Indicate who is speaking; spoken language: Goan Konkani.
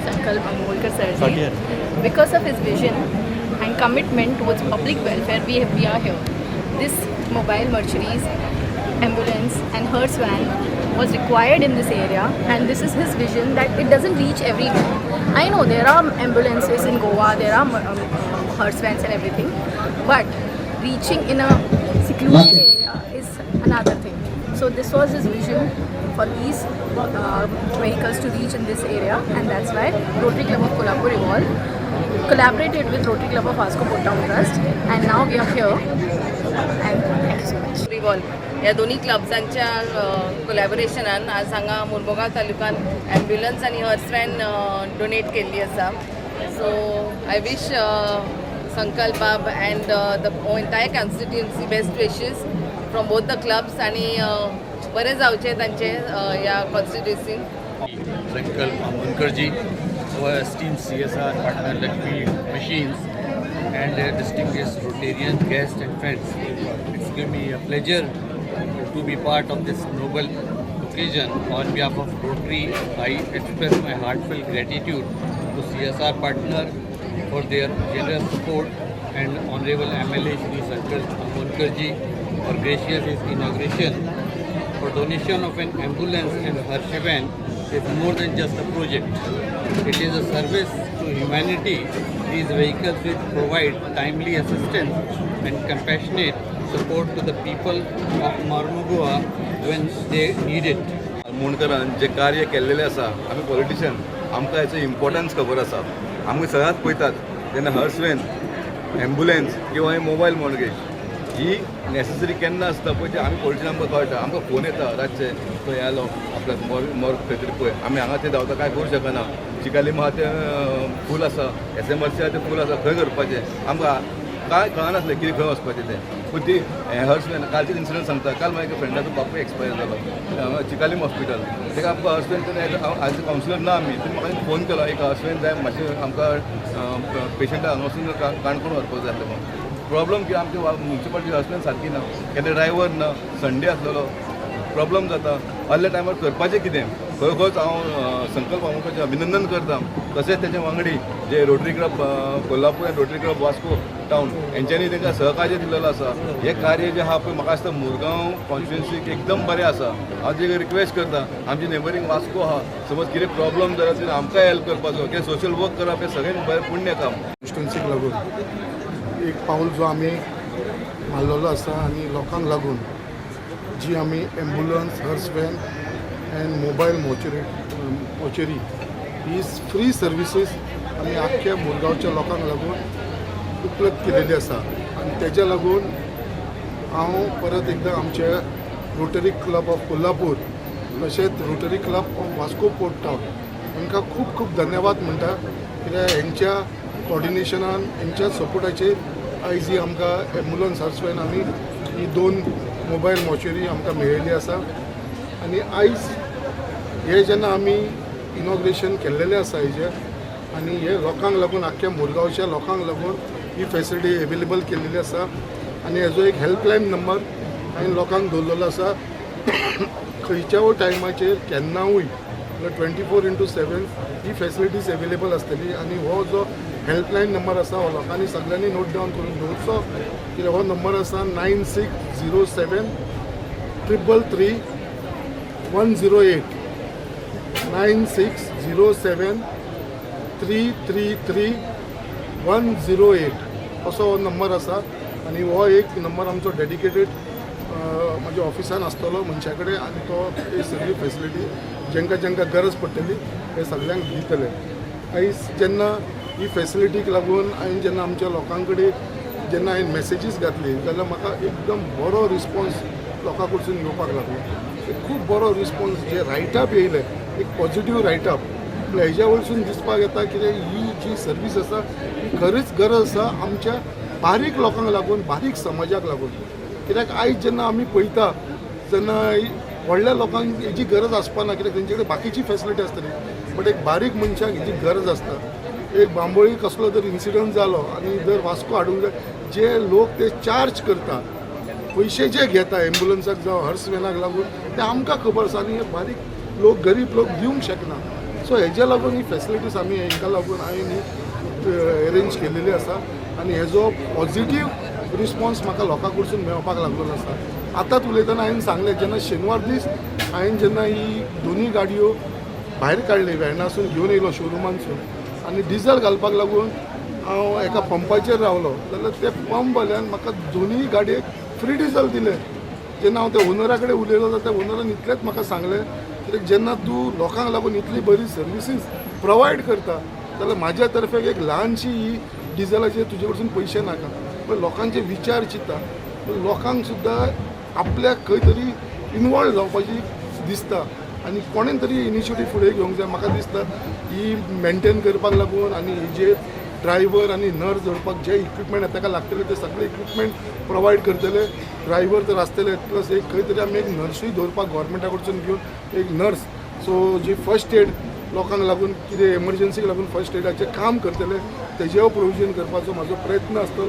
Speaker 1: Sankalp Amonkar sir ji. Because of his vision and commitment towards public welfare, we are here. This mobile mortuaries, ambulance and hearse van was required in this area, and this is his vision that it doesn't reach everywhere. I know there are ambulances in Goa, there are hearse vans and everything, but reaching in a secluded area is another thing. So this was his vision for these vehicles to reach in this area, and that's why Rotary Club of Kolhapur evolved, collaborated with Rotary Club of Vasco Port Town Trust, and now we are here. And thank you so much.
Speaker 2: Revolve ह्या दोन्ही क्लब्सांच्या कोलॅबोरेशनान आज हांगा मुरमुगांव तालुक्यान ॲम्ब्युलन्स आनी हर्स व्हॅन डोनेट केल्ली आसा. सो I wish Sankalp बाब and the entire constituency best wishes from both the clubs आणि बरें जावचें तांचें ह्या कॉन्स्टिट्युन्सीन.
Speaker 3: Sankalp Amonkar ji, our esteemed CSR partner Lakshmi Machines, and their distinguished Rotarian guests and friends. It's given me a pleasure to be part of this noble occasion. On behalf of Rotary, I express my heartfelt gratitude to CSR partner for their generous support and Honorable MLA Shri Sankalp Amonkar ji for gracious his inauguration for donation of an ambulance and hearse van is more than just a project. It is a service to humanity. These vehicles will provide timely assistance and compassionate support to the people of Mormugao when they need it.
Speaker 4: आमोणकरान जे कार्य केल्लेलें आसा, आमी पॉलिटिशियन, आमकां हेचो इम्पॉर्टन्स खबर आसा. आमी सदांच पळयतात जेन्ना हर्स व्हॅन, एम्बुलन्स किंवा हे मोबायल मॉर्गेज ही नॅसेसरी केन्ना आसता पळय ते आमी पॉलिटिशियन आमकां कळटा. आमकां फोन येता रातचे, खंय आलो आपल्याक मॉर्ग मॉर्ग खंय तरी पळय. आमी हांगा थंय धांवता, कांय करूं शकना. चिकालीम आहा तें फूल आसा, एस एम आर सी आहा तें फूल आसा. खंय करपाचें आमकां कांय कळनासलें कितें, खंय वचपाचें तें. पूण ती हर्स व्हॅन, कालचेच इन्सिडंट सांगता. काल म्हाज्या एका फ्रेंडाचो बापूय एक्सपायर जालो हांगा चिकालीम हॉस्पिटल. ताका आमकां hearse van, as a counsellor ना आमी, तेणी म्हाका फोन केलो, एक हर्स व्हॅन जाय मातशें, आमकां पेशंटाक हांगा वचून काणकोण व्हरपाक जाय आसलें म्हणून. प्रॉब्लम कितें, आमची मुन्सिपालिटी हर्स व्हॅन सारकी ना, केन्ना ड्रायव्हर ना, संडे आसलेलो, प्रॉब्लम जाता. आहल्या टायमार करपाचें कितें? खरोखरच हांव संकल्प आमोणकराचें अभिनंदन करता. तशेंच तेचे वांगडी जे रोटरी क्लब कोल्हापूर आनी रोटरी क्लब वास्को टावन हेंच्यांनी तांकां सहकार्य दिलेलो आसा. हें कार्य जें आहा पळय, म्हाका दिसता मुरगांव कॉन्स्टिट्युन्सीक एकदम बरें आसा. हांव तुजे रिक्वेस्ट करता, आमची नेबरींग वास्को आहा, समज कितें प्रॉब्लम जाल्यार तुवें आमकां हेल्प करपाचो. कित्याक सोशल वर्क करप हें सगळ्यांत बरें पुण्य काम.
Speaker 5: कॉन्स्टिट्युन्सीक लागून एक पावल जो आमी मारलेलो आसा आनी लोकांक लागून जी आमी ambulance, hearse van and mobile mortuary he free services आमी आख्ख्या मुरगांवच्या लोकांक लागून उपलब्ध केलेली आसा. आनी तेज्या लागून हांव परत एकदां आमचे रोटरी क्लब ऑफ कोल्हापूर तशेंच rotary club of Vasco port town हांकां खूब खूब धन्यवाद म्हणटा, कित्याक हेंच्या कॉर्डिनेशनान, हेंच्या सपोर्टाचेर आयज ही आमकां एम्बुलन्स, हर्स व्हॅन आनी ही दोन मोबायल मॉर्चरी आमकां मेळिल्ली आसा. आनी आयज हे जेन्ना आमी इनॉग्रेशन केल्लेलें आसा हेजें आनी हे लोकांक लागून, आख्ख्या मुरगांवच्या लोकांक लागून ही फेसिलिटी एवेलेबल केल्लेली आसा. आनी हेजो एक हेल्पलायन नंबर हांवें लोकांक दवरलेलो आसा. खंयच्याय टायमाचेर, केन्नाूय, म्हणल्यार 24x7 ही फेसिलिटीज एवेलेबल आसतली. आनी हो जो हेल्पलायन नंबर आसा, हो लोकांनी सगळ्यांनी नोट डावन करून दवरचो, कित्याक हो नंबर आसा 9607333108, 9607333108 असो हो नंबर आसा. आनी हो एक नंबर आमचो डेडिकेटेड म्हज्या ऑफिसान आसतलो मनशा कडेन आनी तो ही सगळी फेसिलिटी जेंकां जेंकां गरज पडटली हे सगळ्यांक दितले. आयज जेन्ना ही फेसिलिटीक लागून हांवें जेन्ना आमच्या लोकां कडेन जेन्ना हांवें मॅसेजीस घातली जाल्यार म्हाका एकदम बरो रिस्पॉन्स लोकां कडसून येवपाक लागलो. एक खूब बरो रिस्पॉन्स जे रायटअप येयले, एक पॉझिटीव रायटअप, म्हणल्यार हेज्या वयरसून दिसपाक येता कितें, ही जी सर्वीस आसा ही खरीच गरज आसा आमच्या बारीक लोकांक लागून, बारीक समाजाक लागून. कित्याक आयज जेन्ना आमी पळयता तेन्ना व्हडल्या लोकांक हेजी गरज आसपाना, कित्याक तेंचे कडेन बाकीची फेसिलिटी आसतली, बट एक बारीक मनशाक हेजी गरज आसता. एक बांबोळी कसलो जर इन्सिडंट जालो आनी जर वास्को हाडूंक जाय, जे लोक ते चार्ज करता, पयशे जे घेता एम्बुलन्साक जावं हर्स व्हॅनाक लागून, ते आमकां खबर आसा आनी हे बारीक लोक, गरीब लोक दिवंक शकना. सो हेज्या लागून ही फेसिलिटीज आमी हेंकां लागून हांवें ही अरेंज केलेली आसा आनी हेजो पॉझिटीव रिस्पॉन्स म्हाका लोकां कडसून मेळपाक लागलेलो आसा. आतांच उलयतना हांवें सांगलें, जेन्ना शेनवार दीस हांवें जेन्ना ही दोनूय गाडयो भायर काडली वेर्णासून घेवन येयलो शोरुमानसून आनी डिजल घालपाक लागून हांव एका पंपाचेर रावलो, जाल्यार ते पंपवाल्यान म्हाका दोनूय गाडयेक फ्री डिजल दिलें. जेन्ना हांव त्या ओनरा कडेन उलयलो जाल्यार त्या ओनरान इतलेंच म्हाका सांगलें, कित्याक जेन्ना तूं लोकांक लागून इतली बरी सर्विसीस प्रोवायड करता जाल्यार म्हाज्या तर्फे एक ल्हानशी ही डिजलाचेर तुजे कडसून पयशे नाका, पण लोकांचे विचार चिंता, लोकांक सुद्दां आपल्याक खंय तरी इनवॉल्व जावपाची दिसता आनी कोणेन तरी इनिशिएटीव फुडें घेवंक जाय. म्हाका दिसता ही मेनटेन करपाक लागून आनी ही जे ड्रायव्हर आनी नर्स दवरपाक जे इक्विपमेंट ताका लागतले ते सगळे इक्विपमेंट प्रोवायड करतले. ड्रायव्हर तर आसतले, प्लस एक खंय तरी आमी एक नर्सूय दवरपाक गोवोरमेंटा कडसून घेवन एक नर्स, सो जी फर्स्ट एड लोकांक लागून कितें एमर्जन्सीक लागून फर्स्ट एडाचें काम करतले तेजेय प्रोविजन करपाचो म्हाजो प्रयत्न आसतलो.